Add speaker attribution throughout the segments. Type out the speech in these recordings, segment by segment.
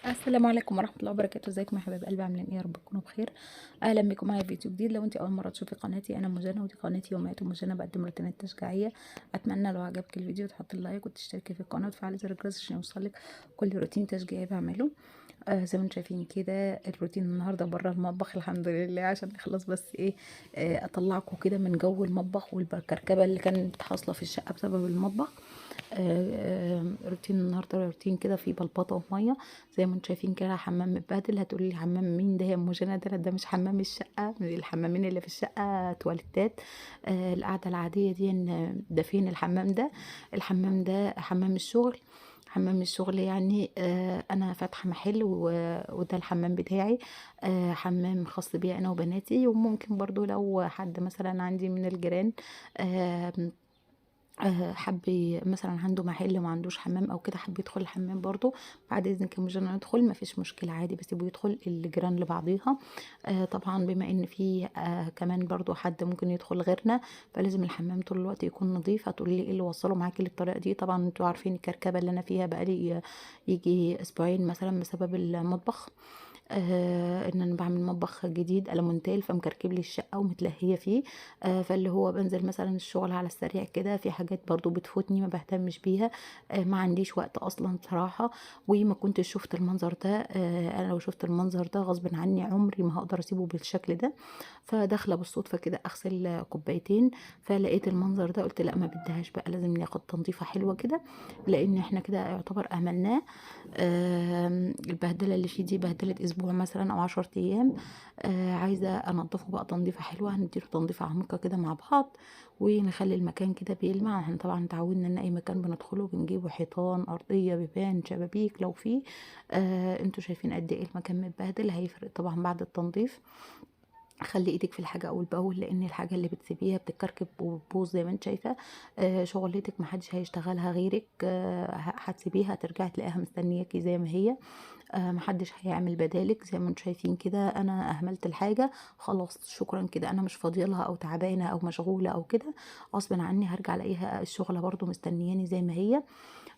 Speaker 1: السلام عليكم ورحمة الله وبركاته. ازيكم يا حبايب قلبي؟ عاملين ايه؟ يا رب تكونوا بخير. اهلا بكم معايا في فيديو جديد. لو انت اول مرة تشوفي قناتي، انا مجنة ودي قناتي يوميات مجنة، بقدم روتينات تشجيعيه. اتمنى لو عجبك الفيديو تحطي ال like وتشتركي في القناة وتفعلي زر الجرس عشان يوصلك كل روتين تشجيعي بعمله. زي ما انتم شايفين كده الروتين النهارده بره المطبخ، الحمد لله، عشان نخلص بس ايه اطلعكم كده من جو المطبخ والكركبه اللي كانت حاصله في الشقة بسبب المطبخ. روتين النهارده روتين كده فيه بلبطه ومية زي ما انتم شايفين كده. حمام متبهدل. هتقولي لي حمام مين ده يا ام جنى؟ ده مش حمام الشقة، الحمامين اللي في الشقة تواليتات. القعدة العادية دي ده فين الحمام ده؟ الحمام ده حمام الشغل. حمام الشغل يعني انا فاتحة محل وده الحمام بتاعي، حمام خاص بيا انا وبناتي، وممكن برضو لو حد مثلا عندي من الجيران حب مثلا عنده محل وما عندوش حمام او كده، حب يدخل الحمام برضو بعد اذنك يا مجنة ندخل، ما فيش مشكلة عادي، بس يبقوا يدخل الجيران لبعضيها. طبعا بما ان في كمان برضو حد ممكن يدخل غيرنا، فلازم الحمام طول الوقت يكون نظيف. هتقولي لي ايه اللي وصله معاكي للطريقة دي؟ طبعا انتوا عارفين الكركبه اللي انا فيها بقالي يجي اسبوعين مثلا بسبب المطبخ. ان انا بعمل مطبخ جديد المونتيل، فمكركب لي الشقة ومتلهيه فيه. فاللي هو بنزل مثلا الشغل على السريع كده، في حاجات برضو بتفوتني ما بهتمش بيها، ما عنديش وقت اصلا صراحة، وما كنتش شفت المنظر ده. انا لو شفت المنظر ده غصب عني عمري ما هقدر اسيبه بالشكل ده. فداخله بالصدفة كده اغسل كوبايتين، فلقيت المنظر ده، قلت لا ما بديهاش بقى، لازم ناخد تنظيفه حلوة كده، لان احنا كده يعتبر اهملناه. البهدله اللي فيه دي بهدله اسبوع مثلا او 10 ايام. عايزه انضفه بقى تنظيفه حلوة، هنديله تنظيفه عميقة كده مع بعض، ونخلي المكان كده بيلمع. احنا طبعا اتعودنا ان اي مكان بندخله بنجيبه حيطان، ارضية، بيبان، شبابيك لو فيه. انتوا شايفين قد ايه المكان متبهدل، هيفرق طبعا بعد التنظيف. خلي ايدك في الحاجة اول باول، لان الحاجة اللي بتسيبيها بتتكركب وبتبوظ زي ما انت شايفه. شغلتك محدش هيشتغلها غيرك، هتسيبيها ترجعي تلاقيها مستنياكي زي ما هي، محدش هيعمل بدالك. زي ما انتم شايفين كده انا اهملت الحاجة خلاص، شكرا كده، انا مش فاضية لها او تعبانة او مشغولة او كده، غصب عني هرجع الاقيها الشغلة برضو مستنياني زي ما هي.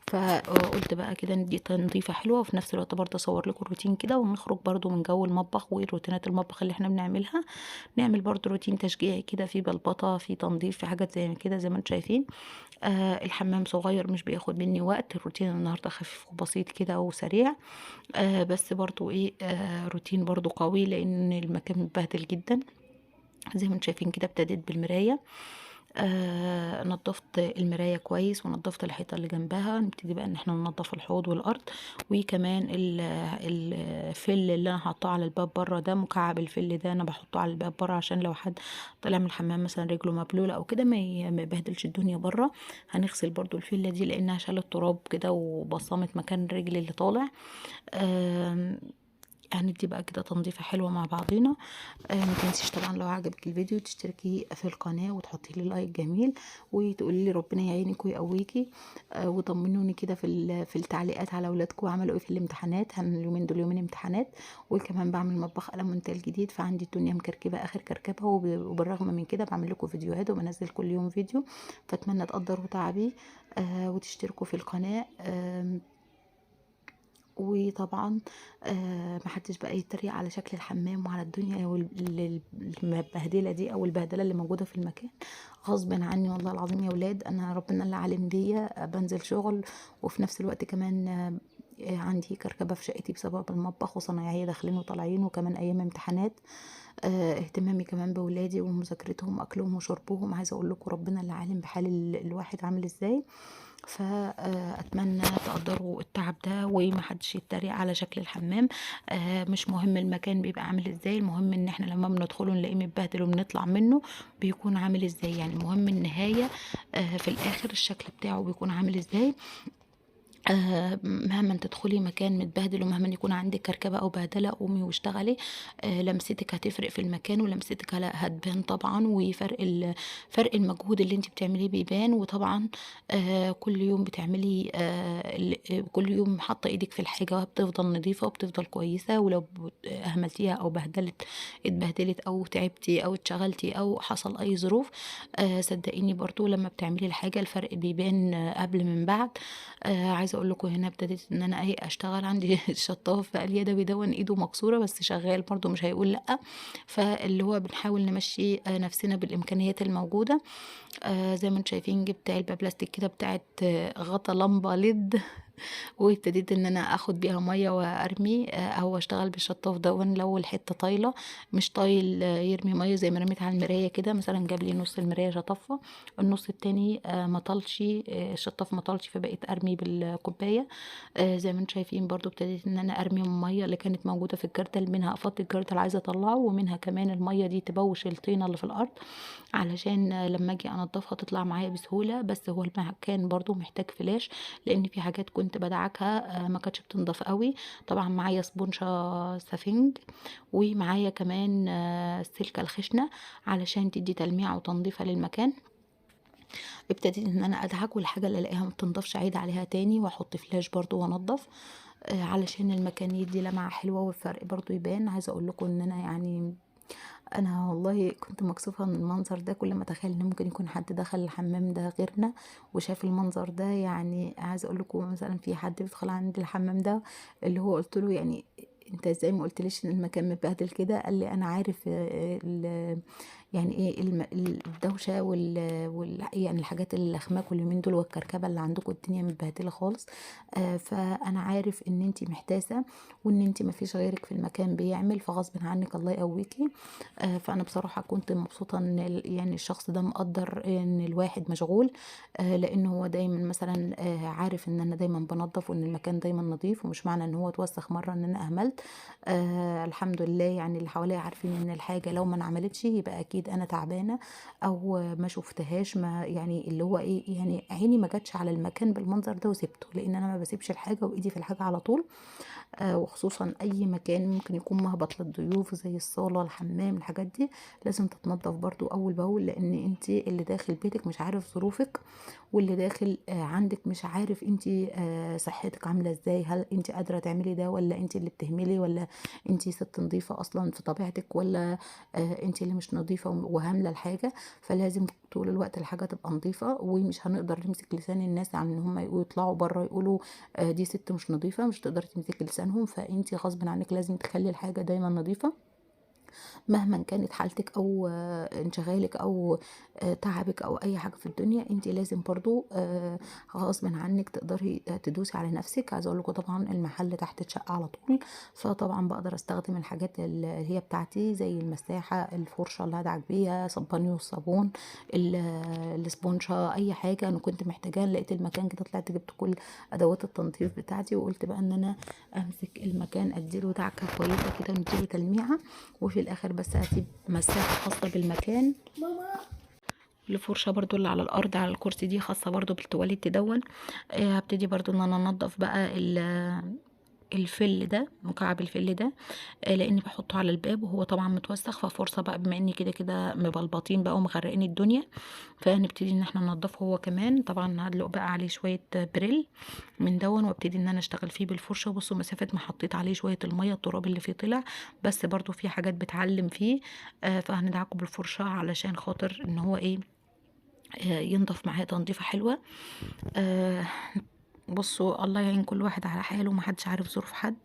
Speaker 1: فقلت بقى كده ندي تنظيفه حلوة، وفي نفس الوقت برضه اصور لكم الروتين كده، ونخرج برضه من جو المطبخ وروتينات المطبخ اللي احنا بنعملها. نعمل برضه روتين تشجيعي كده، في بلبطه، في تنظيف، في حاجات زي كده زي ما انتم شايفين. الحمام صغير مش بياخد مني وقت، الروتين النهارده خفيف وبسيط كده وسريع، بس برضو ايه روتين برضو قوي، لان المكان متبهدل جدا زي ما انتم شايفين كده. ابتديت بالمراية، نظفت المراية كويس ونظفت الحيطة اللي جنبها. نبتدي بقى ان احنا ننظف الحوض والارض، وكمان الفل اللي انا حاطاه على الباب بره ده، مكعب الفل ده انا بحطه على الباب بره عشان لو حد طلع من الحمام مثلا رجله مبلوله او كده ما يبهدلش الدنيا بره. هنغسل برضو الفلة دي لانها شالت تراب كده وبصمت مكان الرجل اللي طالع. هندي بقى كده تنظيفه حلوة مع بعضينا. ما تنسيش طبعا لو عجبك الفيديو تشتركي في القناة وتحطي لي like جميل، وتقولي لي ربنا يعينك ويقويكي، وطمنوني كده في التعليقات على اولادكم عملوا ايه في الامتحانات. اليومين دول يومين امتحانات، وكمان بعمل مطبخ المونتال جديد، فعندي الدنيا مكركبه اخر كركبه، وبالرغم من كده بعمل لكم فيديوهات وبنزل كل يوم فيديو. فاتمنى تقدروا تعبي وتشتركوا في القناة. وطبعا محدش بقى يتريق على شكل الحمام وعلى الدنيا والمبهدله دي او البهدله اللي موجودة في المكان. غصب عني والله العظيم يا ولاد، انا ربنا اللي عالم بيا، بنزل شغل وفي نفس الوقت كمان عندي كركبه في شقتي بسبب المطبخ، وصنايعيه داخلين وطالعين، وكمان ايام امتحانات. اهتمامي كمان بولادي ومذاكرتهم واكلهم وشربهم، عايزه اقول لكم ربنا اللي عالم بحال الواحد عامل ازاي. فاتمنى تقدروا التعب ده، ومحدش يتريق على شكل الحمام. مش مهم المكان بيبقى عامل ازاي، المهم ان احنا لما بندخله نلاقيه متبهدل وبنطلع منه بيكون عامل ازاي، يعني المهم النهاية في الاخر الشكل بتاعه بيكون عامل ازاي. مهما تدخلي مكان متبهدل ومهما يكون عندك كركبه او بهدله، قومي واشتغلي. لمستك هتفرق في المكان، ولمستك هتبان طبعا، وفرق فرق المجهود اللي انت بتعمليه بيبان. وطبعا كل يوم بتعملي كل يوم حاطه ايدك في الحاجة بتفضل نظيفة وبتفضل كويسة، ولو اهملتيها او اتبهدلت او تعبتي او اتشغلتي او حصل اي ظروف، صدقيني برضو لما بتعملي الحاجة الفرق بيبان قبل من بعد. عايزه عايزه اقول لكم هنا ابتديت ان انا ايه اشتغل. عندي الشطاف بقى اليدوي دون ايده مكسورة بس شغال برضو مش هيقول لا. فاللي هو بنحاول نمشي نفسنا بالامكانيات الموجودة. زي ما انتم شايفين جبت علبة بلاستيك كده بتاعت غطا لمبة LED، وابتديت ان انا اخد بيها مية وارمي او اشتغل بالشطاف دون لو الحتة طايله مش طايل يرمي مية زي ما رميت على المراية كده. مثلا جاب لي نص المراية شطفها، النص التاني ما طالش، الشطاف ما طالش، فبقيت ارمي بالكوبايه. زي ما انتم شايفين برضو ابتديت ان انا ارمي المية اللي كانت موجودة في الجردل، منها افضي الجردل عايزه اطلعه، ومنها كمان المية دي تبوش الطينه اللي في الارض علشان لما اجي انضفها تطلع معايا بسهولة. بس هو المكان برضو محتاج فلاش لان في حاجات كنت بدعكها ما كانتش بتنضف قوي. طبعا معايا سبونجه سفنج، ومعايا كمان السلكه الخشنة علشان تدي تلميع وتنظيفه للمكان. ابتديت ان انا ادعك، والحاجة اللي الاقيها ما بتنضفش اعيد عليها تاني واحط فلاش برضو وانضف علشان المكان يدي لمعة حلوة والفرق برضو يبان. عايزه اقول لكم ان انا يعني انا والله كنت مكسوفه من المنظر ده، كل ما اتخيل ان ممكن يكون حد دخل الحمام ده غيرنا وشاف المنظر ده. يعني عايزه اقول لكم مثلا في حد بيدخل عند الحمام ده اللي هو قلت له يعني انت ازاي ما قلتليش ان المكان متبهدل كده؟ قال لي انا عارف يعني ايه الدوشة وال يعني الحاجات اللخمه كل يومين دول والكركبه اللي عندكم، الدنيا متبهدله خالص. فانا عارف ان انت محتاسه وان انت ما فيش غيرك في المكان بيعمل، فغصب عنك الله يقويكي. فانا بصراحة كنت مبسوطة ان يعني الشخص ده مقدر ان الواحد مشغول، لان هو دايما مثلا عارف ان انا دايما بنظف وان المكان دايما نظيف، ومش معنى ان هو اتوسخ مرة ان انا اهملت. الحمد لله يعني اللي حواليا عارفين ان الحاجة لو ما انعملتش يبقى اكيد انا تعبانة او ما شفتهاش، ما يعني اللي هو ايه يعني عيني ما جاتش على المكان بالمنظر ده وسبته، لان انا ما بسيبش الحاجة وايدي في الحاجة على طول. وخصوصا اي مكان ممكن يكون مهبط للضيوف زي الصاله الحمام الحاجات دي لازم تتنظف برضو اول باول، لان انت اللي داخل بيتك مش عارف ظروفك، واللي داخل عندك مش عارف انت صحتك عامله ازاي، هل انت قادرة تعملي ده ولا انت اللي بتهملي، ولا انت ست نظيفة اصلا في طبيعتك، ولا انت اللي مش نظيفة وهامله الحاجة. فلازم طول الوقت الحاجة تبقى نظيفة، ومش هنقدر نمسك لسان الناس عن ان هم يطلعوا بره يقولوا دي ست مش نظيفة، مش تقدري تمسكي لسانهم. فانت غصب عنك لازم تخلي الحاجة دايما نظيفة مهما كانت حالتك او انشغالك او تعبك او اي حاجة في الدنيا، انت لازم برضو غصب عنك تقدري تدوسي على نفسك. عايزه اقول لكم طبعا المحل تحت الشقة على طول، فطبعا بقدر استخدم الحاجات اللي هي بتاعتي زي المساحة، الفرشة اللي هدعك بيها، صباني والصابون، الاسبونجه، اي حاجة انا كنت محتاجاها. لقيت المكان كده طلعت جبت كل ادوات التنظيف بتاعتي، وقلت بقى ان انا امسك المكان اديله دعكه كويسة كده ونديله تلميعه، وفي الاخر بس هسيب مساحة خاصة بالمكان. الفرشة برضو اللي على الارض على الكرسي دي خاصة برضو بالتواليت دون. هبتدي برضو ان انا انضف بقى الفل ده، مكعب الفل ده، لاني بحطه على الباب وهو طبعا متوسخ، ففرصه بقى بما اني كده كده مبلبطين بقى ومغرقين الدنيا، فهنبتدي ان احنا ننضفه هو كمان. طبعا هدلق بقى عليه شوية بريل من دون وابتدي ان انا اشتغل فيه بالفرشه. بصوا مسافة ما حطيت عليه شوية المية التراب اللي فيه طلع، بس برضو في حاجات بتعلم فيه، فهندعكه بالفرشه علشان خاطر ان هو ايه ينضف معايا تنظيفه حلوة. بصوا الله يعين كل واحد على حاله، ما حدش عارف ظروف حد.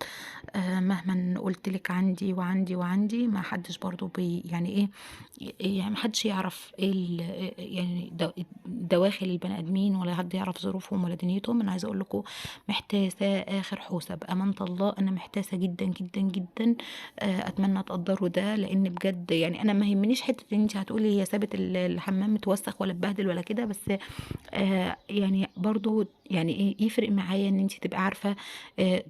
Speaker 1: مهما قلت لك عندي وعندي وعندي، ما حدش برضو بي يعني ايه، يعني ما حدش يعرف ايه يعني دواخل البني ادمين، ولا حد يعرف ظروفهم ولا دنيتهم. انا عايزه اقول لكم محتاسه اخر حوسه بامانه الله، انا محتاسه جدا جدا جدا. اتمنى تقدروا ده، لان بجد يعني انا ما يهمنيش حتة ان انت هتقولي هي سابت الحمام متوسخ ولا اتبهدل ولا كده، بس يعني برضو يعني ايه يفرق معايا ان انت تبقى عارفه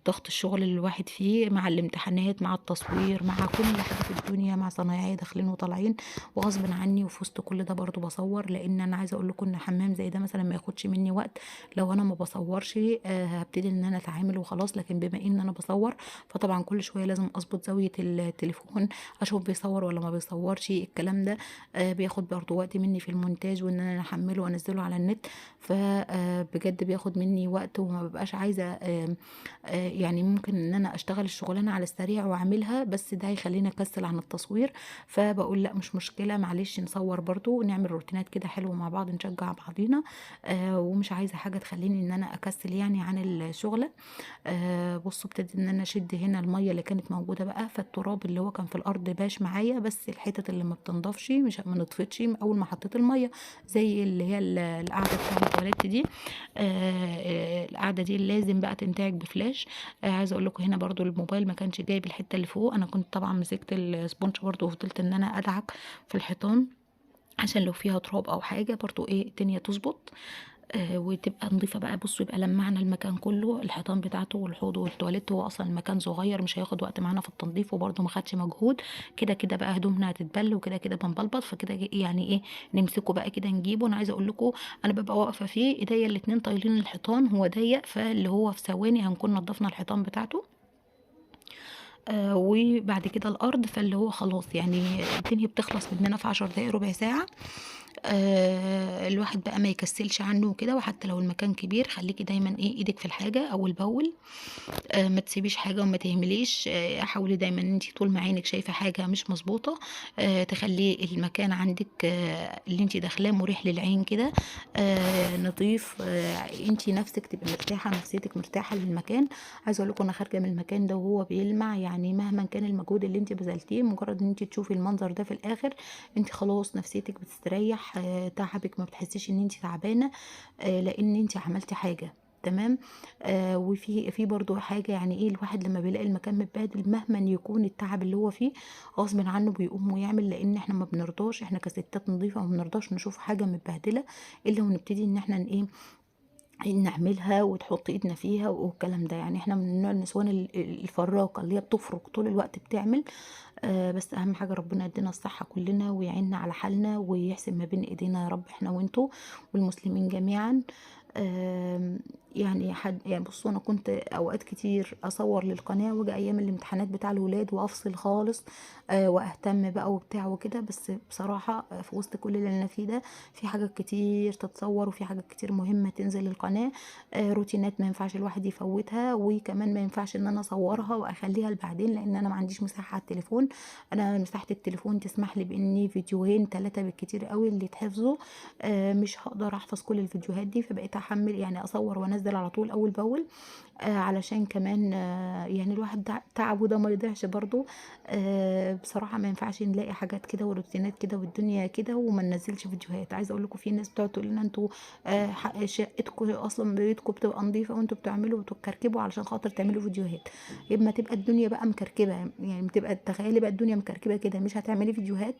Speaker 1: ضغط الشغل اللي الواحد فيه مع الامتحانات مع التصوير مع كل حاجة في الدنيا، مع صنايعيه داخلين وطالعين، وغصب عني وفي وسط كل ده برضو بصور. لان انا عايزه اقول لكم ان حمام زي ده مثلا ما ياخدش مني وقت، لو انا ما بصورش هبتدي ان انا اتعامل وخلاص، لكن بما ان انا بصور فطبعا كل شوية لازم اظبط زاوية التليفون، اشوف بيصور ولا ما بيصورش، الكلام ده بياخد برضو وقت مني في المونتاج وان انا احمله وانزله على النت، فبجد بياخد مني وقت وقت، وما ببقاش عايزه يعني ممكن ان انا اشتغل الشغلانة على السريع واعملها، بس ده هيخليني اكسل عن التصوير، فبقول لا مش مشكلة معلش نصور برضو ونعمل روتينات كده حلوة مع بعض، نشجع بعضينا. ومش عايزه حاجة تخليني ان انا اكسل يعني عن الشغلة. بصوا ابتدي ان انا اشد هنا المية اللي كانت موجودة بقى، فالتراب اللي هو كان في الارض باش معايا، بس الحتت اللي ما بتنضفش مش ما نطفتش اول ما حطيت المية، زي اللي هي القعدة بتاعه التواليت دي. القعدة دي لازم بقى تنتعج بفلاش. عايزه اقول لكم هنا برضو الموبايل ما كانش جايب الحتة اللي فوق، انا كنت طبعا مسكت ال sponge برضو وفضلت ان انا ادعك في الحيطان عشان لو فيها تراب او حاجة برضو ايه الدنيا تظبط، وتبقى نظيفة بقى. بصوا يبقى لمعنا المكان كله، الحيطان بتاعته والحوض والتواليت، هو اصلا المكان صغير مش هياخد وقت معانا في التنظيف، وبرده ما خدش مجهود. كده كده بقى هدومنا هتتبل، وكده كده بنبلبط، فكده يعني ايه نمسكه بقى كده نجيبه. انا عايزه اقول لكم انا ببقى واقفة فيه ايديا الاتنين طايلين الحيطان، هو ضيق، فاللي هو في ثواني هنكون نظفنا الحيطان بتاعته. وبعد كده الارض، فاللي هو خلاص يعني الدنيا بتخلص مننا في 10 دقايق ربع ساعة. الواحد بقى ما يكسلش عنه وكده، وحتى لو المكان كبير خليكي دايما ايه ايدك في الحاجة اول باول، ما تسيبيش حاجة وما تهمليش. حاولي دايما ان انتي طول ما عينك شايفه حاجة مش مظبوطة، تخلي المكان عندك، اللي انتي داخلاه مريح للعين كده، نظيف، انتي نفسك تبقي مرتاحة، نفسيتك مرتاحة للمكان. عايزه اقول لكم انا خارجه من المكان ده وهو بيلمع، يعني مهما كان المجهود اللي انتي بذلتيه، مجرد ان انتي تشوفي المنظر ده في الاخر انتي خلاص نفسيتك بتستريح، تعبك ما بتحسيش ان انتي تعبانة، لان انتي عملتي حاجة تمام. وفي برضو حاجة يعني ايه، الواحد لما بيلاقي المكان متبهدل مهما يكون التعب اللي هو فيه غصب عنه بيقوم ويعمل، لان احنا ما بنرضاش، احنا كستات نظيفة ما بنرضاش نشوف حاجة متبهدله الا ونبتدي ان احنا ايه نعملها وتحط ايدنا فيها والكلام ده. يعني احنا من نوع النسوان الفراقه اللي هي بتفرق طول الوقت بتعمل. بس اهم حاجة ربنا يدينا الصحة كلنا ويعيننا على حالنا ويحسن ما بين ايدينا يا رب، احنا وانتو والمسلمين جميعا. يعني حد يعني بصوا انا كنت اوقات كتير اصور للقناة واجي ايام الامتحانات بتاع الولاد وافصل خالص، واهتم بقى وبتاع وكده، بس بصراحة في وسط كل اللي انا فيه ده في حاجات كتير تتصور وفي حاجات كتير مهمة تنزل للقناة، روتينات ما ينفعش الواحد يفوتها، وكمان ما ينفعش ان انا اصورها واخليها لبعدين لان انا ما عنديش مساحة على التليفون. انا مساحة التليفون تسمح لي باني فيديوهين 3 بالكتير قوي اللي يتحفظوا، مش هقدر احفظ كل الفيديوهات دي، فبقيت احمل يعني اصور وانزل على طول اول باول، علشان كمان يعني الواحد تعبه ده ما يضيعش برضو. بصراحة ما ينفعش نلاقي حاجات كده وروتينات كده والدنيا كده وما ننزلش فيديوهات. عايزه اقول لكم في ناس بتقعد تقول لنا انتوا شقتكم اصلا بيتكم بتبقى نظيفة وانتوا بتعملوا وتكركبوا علشان خاطر تعملوا فيديوهات، يبقى تبقى الدنيا بقى مكركبه، يعني بتبقى تخيلي بقى الدنيا مكركبه كده مش هتعملي فيديوهات،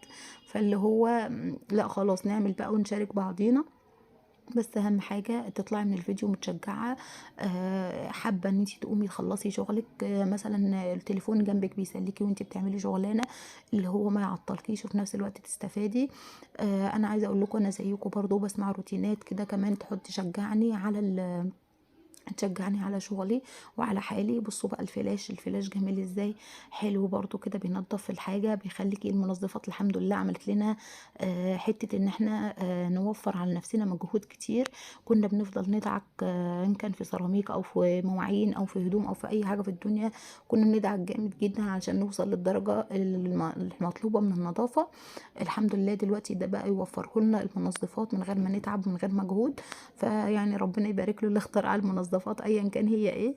Speaker 1: فاللي هو لا خلاص نعمل بقى ونشارك بعضينا. بس اهم حاجة تطلعي من الفيديو متشجعه، حابة ان انت تقومي تخلصي شغلك، مثلا التليفون جنبك بيسليكي وانت بتعملي شغلانة اللي هو ما يعطلكيش وفي نفس الوقت تستفادي. انا عايزه اقول لكم انا زيكم برضو بسمع روتينات كده كمان تحط تشجعني على شغلي وعلى حالي. بصوا بقى الفلاش، الفلاش جميل ازاي، حلو برضو كده بينظف الحاجة، بيخليكي المنظفات الحمد لله عملت لنا حتة ان احنا نوفر على نفسنا مجهود كتير. كنا بنفضل ندعك ان كان في سيراميك او في مواعين او في هدوم او في اي حاجة في الدنيا، كنا بندعك جامد جدا علشان نوصل للدرجة المطلوبة من النظافة. الحمد لله دلوقتي ده بقى يوفره لنا المنظفات من غير ما نتعب من غير مجهود، فيعني ربنا يبارك له اللي اخترع المنظفات ايا كان هي ايه.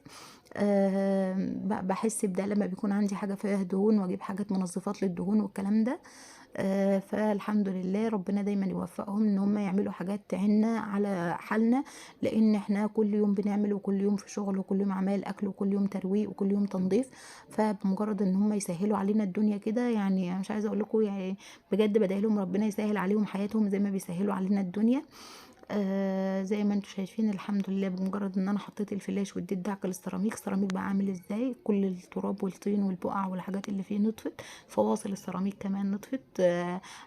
Speaker 1: بحس بده لما بيكون عندي حاجة فيها دهون واجيب حاجات منظفات للدهون والكلام ده. فالحمد لله ربنا دايما يوفقهم ان هم يعملوا حاجات تعيننا على حالنا، لان احنا كل يوم بنعمل وكل يوم في شغل وكل يوم عمال اكل وكل يوم ترويق وكل يوم تنظيف، فبمجرد ان هم يسهلوا علينا الدنيا كده، يعني مش عايزه اقول لكم يعني بجد بدعي لهم ربنا يسهل عليهم حياتهم زي ما بيسهلوا علينا الدنيا. زي ما انتم شايفين الحمد لله بمجرد ان انا حطيت الفلاش واديت دعك للسيراميك، السيراميك بقى عامل ازاي، كل التراب والطين والبقع والحاجات اللي فيه نطفت، فواصل السيراميك كمان نطفت.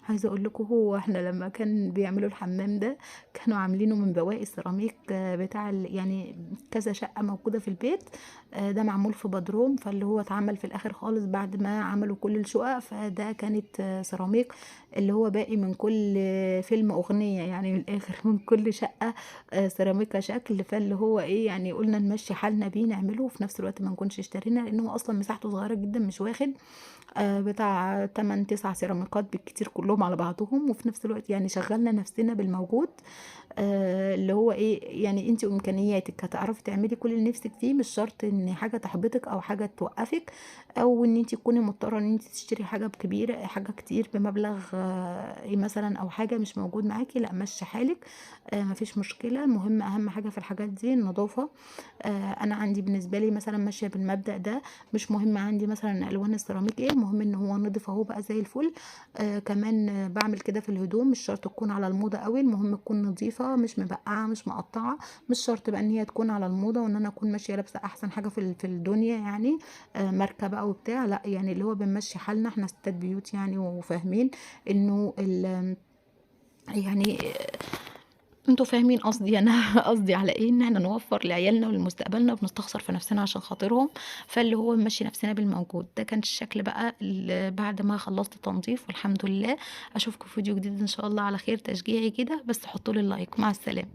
Speaker 1: عايزه اقول لكم هو احنا لما كان بيعملوا الحمام ده كانوا عاملينه من بواقي السيراميك بتاع يعني كذا شقه موجودة في البيت، ده معمول في بدروم، فاللي هو اتعمل في الاخر خالص بعد ما عملوا كل الشقق، فده كانت سيراميك اللي هو باقي من كل فيلم اغنية يعني من الاخر، من كل شقه سيراميكا شكل، فاللي هو ايه يعني قلنا نمشي حالنا بيه نعمله، وفي نفس الوقت ما نكونش اشترينا، لان هو اصلا مساحته صغيرة جدا، مش واخد بتاع 8 9 سيراميكات بالكتير كلهم على بعضهم، وفي نفس الوقت يعني شغلنا نفسنا بالموجود. اللي هو ايه يعني انت وامكانياتك هتعرفي تعملي كل اللي نفسك فيه، مش شرط ان حاجة تحبطك او حاجة توقفك، او ان انت تكوني مضطرة ان انت تشتري حاجة كبيرة، حاجة كتير بمبلغ ايه مثلا، او حاجة مش موجود معاكي، لا مشي حالك، مفيش مشكلة. المهم اهم حاجة في الحاجات دي النظافة. انا عندي بالنسبة لي مثلا ماشية بالمبدا ده، مش مهم عندي مثلا الوان السيراميك ايه، المهم ان هو نضيف اهو بقى زي الفل. كمان بعمل كده في الهدوم، مش شرط تكون على الموضة قوي، المهم تكون نظيفة، مش مبقعه مش مقطعه، مش شرط بقى ان هي تكون على الموضة وان انا اكون ماشية لابسه احسن حاجة في الدنيا يعني، ماركة بقى وبتاع، لا يعني اللي هو بنمشي حالنا، احنا ستات بيوت يعني، وفاهمين انه يعني انتوا فاهمين قصدي، انا قصدي على ايه، ان احنا نوفر لعيالنا ولمستقبلنا، وبنستخسر في نفسنا عشان خاطرهم، فاللي هو نمشي نفسنا بالموجود. ده كان الشكل بقى بعد ما خلصت تنظيف، والحمد لله. اشوفكم في فيديو جديد ان شاء الله على خير، تشجيعي كده بس حطوا لي ال like. مع السلامة.